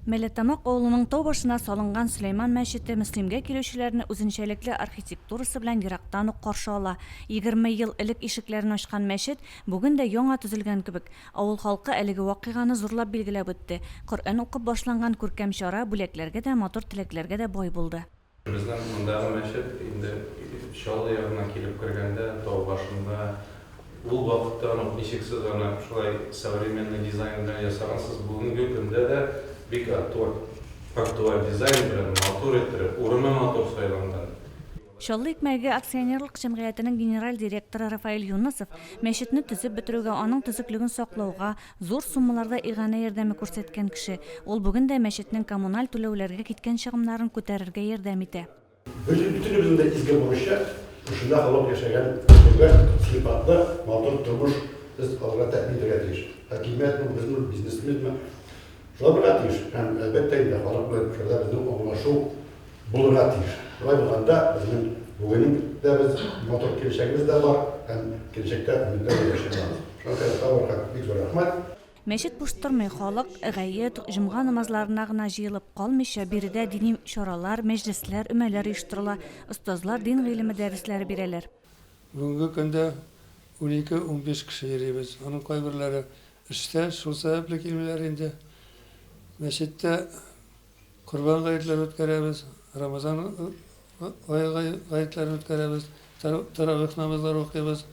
Мәлләтамак авылының тау башына салынган Сөләйман мәчете Мөслимгә килүчеләрне үзенчәлекле архитектурасы белән ерактан ук каршы ала. 20 ел элек ишекләрен ачкан мәчет бүген дә яңа төзелгән кебек. Авыл халкы әлеге вакыйганы зурлап билгеләп үтте. Коръән укып башланган күркәм чара бүләкләргә дә, матур теләкләргә дә бай булды. Безнең мондагы мәчет инде Чаллы ягыннан килеп кергәндә, тау башында, ул вакыттан ук ничек сез аны шулай современный дизайн белән ясагансыз, бүгенге көндә дә бик актуаль, актуаль дизайн белән, матур иттереп, урыны матур сайланган. Чаллы икмәге акционерлык җәмгыятенең генераль директоры Рафаэль Юнысов мәчетне төзеп бетерүгә, аның төзеклеген саклауга зур суммаларда иганә ярдәме күрсәткән кеше. Ул бүген дә мәчетнең коммуналь түләүләргә киткән чыгымнарын күтәрергә ярдәм итә. Бөтенебезнең дә изге бурычы, шушында халык яшәгән әйбәт, сыйфатлы, матур тормыш без аларга тәэмин итәргә тиеш. Хакимиятме, безме, бизнесменмы, шулай булырга тиеш. Һәм, әлбәттә инде, халык белән шуларда безнең аңлашу булырга тиеш. Шулай булганда безнең бүгенең дә без матур киләчәгебез дә бар һәм киләчәктә өметләр белән яши алабыз. Шуңа күрә тагын бик зур рәхмәт. Мәчет буш тормый, халык гает, җомга намазларына гына җыелып калмыйча, биредә дини чаралар, мәҗлесләр, өмәләр оештырыла, остазлар дин гыйлеме дәресләре бирәләр. Бүгенге көндә унике-унбиш кеше йөрибез. Аның кайберләре эштә, шул сәбәпле килмиләр инде. Мәчеттә Корбан гаетләре үткәрәбез, Рамазан ае гаетләрен үткәрәбез, таравих намазлары укыйбыз.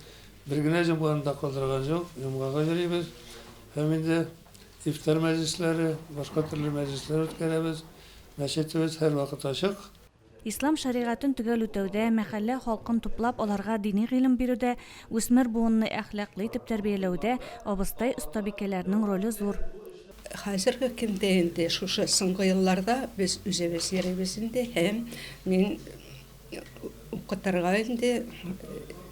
Бер генә җомганы да калдырган юк, җомгага йөрибез. Һәм инде ифтар мәҗлесләре, башка төрле мәҗлесләр үткәрәбез. Мәчетебез һәрвакыт ачык. Ислам шәригатен төгәл үтәүдә, мәхәллә халкын туплап, аларга дини гыйлем бирүдә, үсмер буынны әхлаклы итеп тәрбияләүдә абыстай-остабикәләрнең роле зур. Хәзерге көндә инде шушы соңгы елларда без үзебез йөрибез инде һәм мин укытырга инде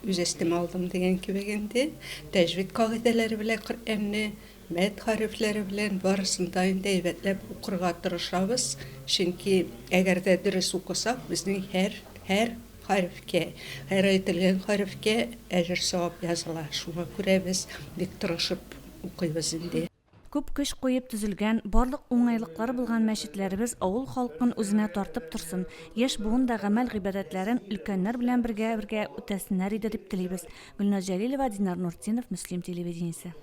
үз өстемә алдым дигән кебек инде. Тәҗвид кагыйдәләре белән Коръәнне Мәд хәрефләре белән барысын да инде әйбәтләп укырга тырышабыз, чөнки әгәр дә дөрес укысак, безнең һәр, һәр хәрефкә, һәр әйтелгән хәрефкә әҗер-савап языла. Шуңа күрә без бик тырышып укыйбыз инде. Күп көч куеп төзелгән, барлык уңайлыклары булган мәчетләребез авыл халкын үзенә тартып торсын, яшь буын да гамәл-гыйбадәтләрен өлкәннәр белән бергә бергә үтәсеннәр иде дип телибез. Гөлназ Җәлилова, Динар Нуртдинов, Мөслим телевидениесе.